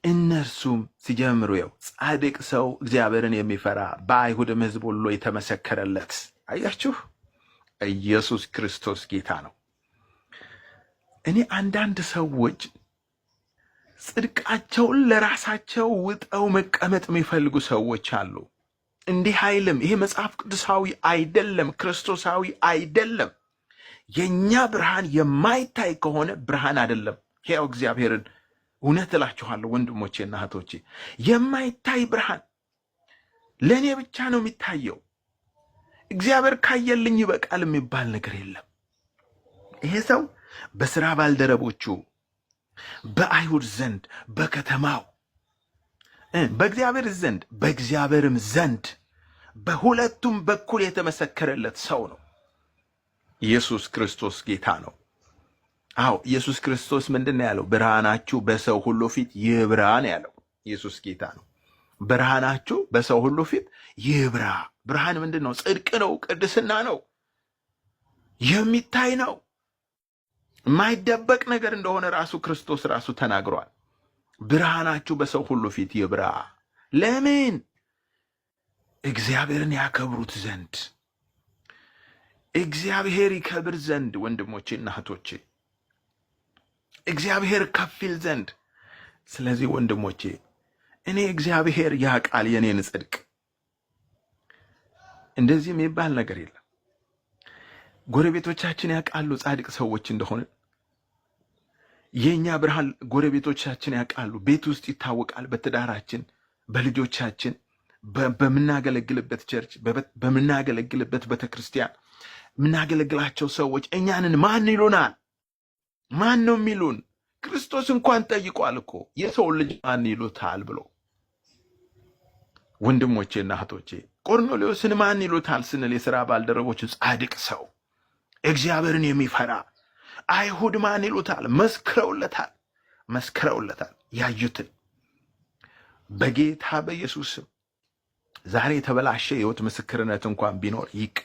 እነርሱም ሲጀምሩ ያው ጻድቅ ሰው እግዚአብሔርን የሚፈራ በአይሁድም ሕዝብ ሁሉ የተመሰከረለት። አያችሁ፣ ኢየሱስ ክርስቶስ ጌታ ነው። እኔ አንዳንድ ሰዎች ጽድቃቸውን ለራሳቸው ውጠው መቀመጥ የሚፈልጉ ሰዎች አሉ። እንዲህ አይልም። ይሄ መጽሐፍ ቅዱሳዊ አይደለም፣ ክርስቶሳዊ አይደለም። የእኛ ብርሃን የማይታይ ከሆነ ብርሃን አይደለም። ሕያው እግዚአብሔርን እውነት እላችኋለሁ ወንድሞቼና እህቶቼ፣ የማይታይ ብርሃን ለእኔ ብቻ ነው የሚታየው። እግዚአብሔር ካየልኝ ይበቃል የሚባል ነገር የለም። ይሄ ሰው በስራ ባልደረቦቹ፣ በአይሁድ ዘንድ፣ በከተማው፣ በእግዚአብሔር ዘንድ በእግዚአብሔርም ዘንድ በሁለቱም በኩል የተመሰከረለት ሰው ነው። ኢየሱስ ክርስቶስ ጌታ ነው። አዎ፣ ኢየሱስ ክርስቶስ ምንድን ነው ያለው? ብርሃናችሁ በሰው ሁሉ ፊት ይብራ ነው ያለው። ኢየሱስ ጌታ ነው። ብርሃናችሁ በሰው ሁሉ ፊት ይብራ። ብርሃን ምንድን ነው? ጽድቅ ነው፣ ቅድስና ነው፣ የሚታይ ነው፣ የማይደበቅ ነገር እንደሆነ ራሱ ክርስቶስ ራሱ ተናግሯል። ብርሃናችሁ በሰው ሁሉ ፊት ይብራ። ለምን? እግዚአብሔርን ያከብሩት ዘንድ፣ እግዚአብሔር ይከብር ዘንድ፣ ወንድሞቼ እና እህቶቼ፣ እግዚአብሔር ከፍ ይል ዘንድ። ስለዚህ ወንድሞቼ፣ እኔ እግዚአብሔር ያውቃል የኔን ጽድቅ፣ እንደዚህ የሚባል ነገር የለም። ጎረቤቶቻችን ያውቃሉ ጻድቅ ሰዎች እንደሆነ። የእኛ ብርሃን ጎረቤቶቻችን ያውቃሉ። ቤት ውስጥ ይታወቃል። በትዳራችን፣ በልጆቻችን፣ በምናገለግልበት church፣ በምናገለግልበት ቤተክርስቲያን የምናገለግላቸው ሰዎች እኛንን ማን ይሉናል? ማን ነው የሚሉን? ክርስቶስ እንኳን ጠይቋል እኮ፣ የሰው ልጅ ማን ይሉታል ብሎ። ወንድሞቼና እህቶቼ፣ ቆርኔሌዎስን ማን ይሉታል ስንል የሥራ ባልደረቦቹ ጻድቅ ሰው፣ እግዚአብሔርን የሚፈራ፣ አይሁድ ማን ይሉታል? መስክረውለታል፣ መስክረውለታል ያዩትን። በጌታ በኢየሱስ ስም ዛሬ የተበላሸ የህይወት ምስክርነት እንኳን ቢኖር ይቀየር።